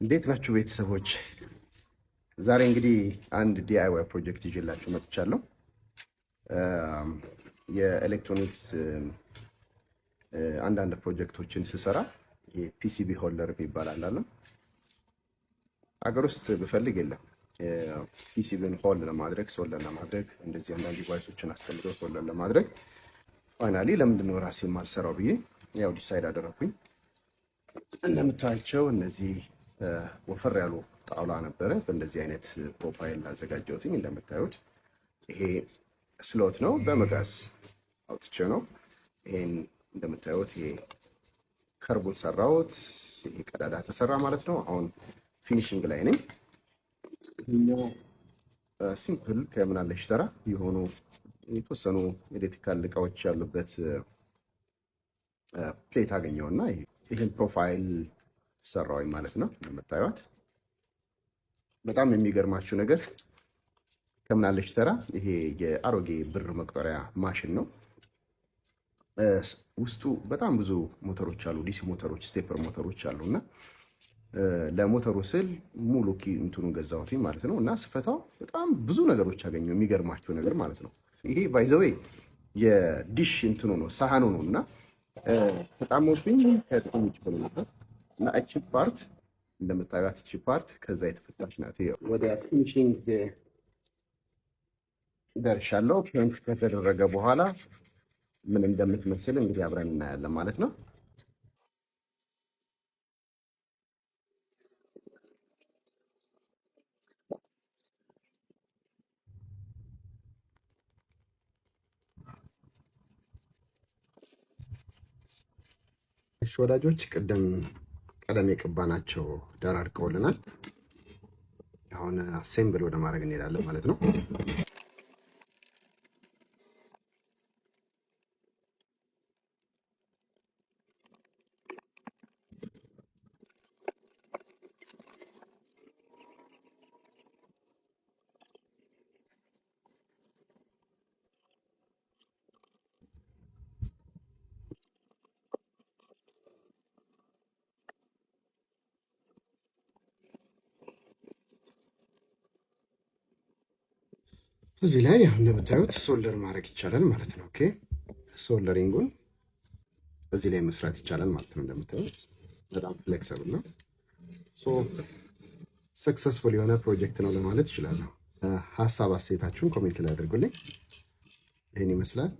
እንዴት ናችሁ ቤተሰቦች? ዛሬ እንግዲህ አንድ DIY ፕሮጀክት ይዤላችሁ መጥቻለሁ። የኤሌክትሮኒክስ አንዳንድ ፕሮጀክቶችን ስሰራ የ PCB holder የሚባል አለ። አገር ውስጥ ብፈልግ የለም። PCB ን hold ለማድረግ፣ solder ለማድረግ፣ እንደዚህ አንዳንድ device ኦችን አስቀምጠው solder ለማድረግ finally ለምንድን ነው ራሴ የማልሰራው ብዬ ያው decide አደረኩኝ። እንደምታያቸው እነዚህ ወፈር ያሉ ጣውላ ነበረ። በእንደዚህ አይነት profile አዘጋጀሁትኝ። እንደምታዩት ይሄ slot ነው፣ በመጋዝ አውጥቼ ነው። ይሄን እንደምታዩት ይሄ curve ኡን ሰራሁት። ይሄ ቀዳዳ ተሰራ ማለት ነው። አሁን finishing ላይ ነኝ። ይሄኛው simple ከምናለሽ ተራ የሆኑ የተወሰኑ electrical እቃዎች ያሉበት plate አገኘውና ይህን profile ሰራሁኝ ማለት ነው። እንደምታዩት በጣም የሚገርማችሁ ነገር ከምናለሽ ተራ ይሄ የአሮጌ ብር መቁጠሪያ ማሽን ነው። ውስጡ በጣም ብዙ ሞተሮች አሉ፣ DC ሞተሮች፣ stepper ሞተሮች አሉ እና ለሞተሩ ስል ሙሉ እንትኑን ገዛሁት ማለት ነው። እና ስፈታው በጣም ብዙ ነገሮች አገኘው፣ የሚገርማችሁ ነገር ማለት ነው። ይሄ by the way የ dish እንትኑ ነው፣ ሳህኑ ነው እና ተጣሞብኝ ከጥቅም ውጭ ሆኖ ነበር እና እቺ part እንደምታዩት እቺ part ከዛ የተፈታች ናት። ወደ finishing ደርሻለሁ። Paint ከተደረገ በኋላ ምን እንደምትመስል እንግዲህ አብረን እናያለን ማለት ነው። እሺ ወዳጆች፣ ቅድም ቀለም የቀባናቸው ደራርቀውልናል። አሁን assemble ወደ ማድረግ እንሄዳለን ማለት ነው። እዚህ ላይ እንደምታዩት solder ማድረግ ይቻላል ማለት ነው። Okay፣ soldering ኡን እዚህ ላይ መስራት ይቻላል ማለት ነው። እንደምታዩት በጣም flexible ነው። So successful የሆነ ፕሮጀክት ነው ለማለት እችላለሁ። ሀሳብ አስተያየታችሁን comment ላይ አድርጉልኝ። ይህን ይመስላል።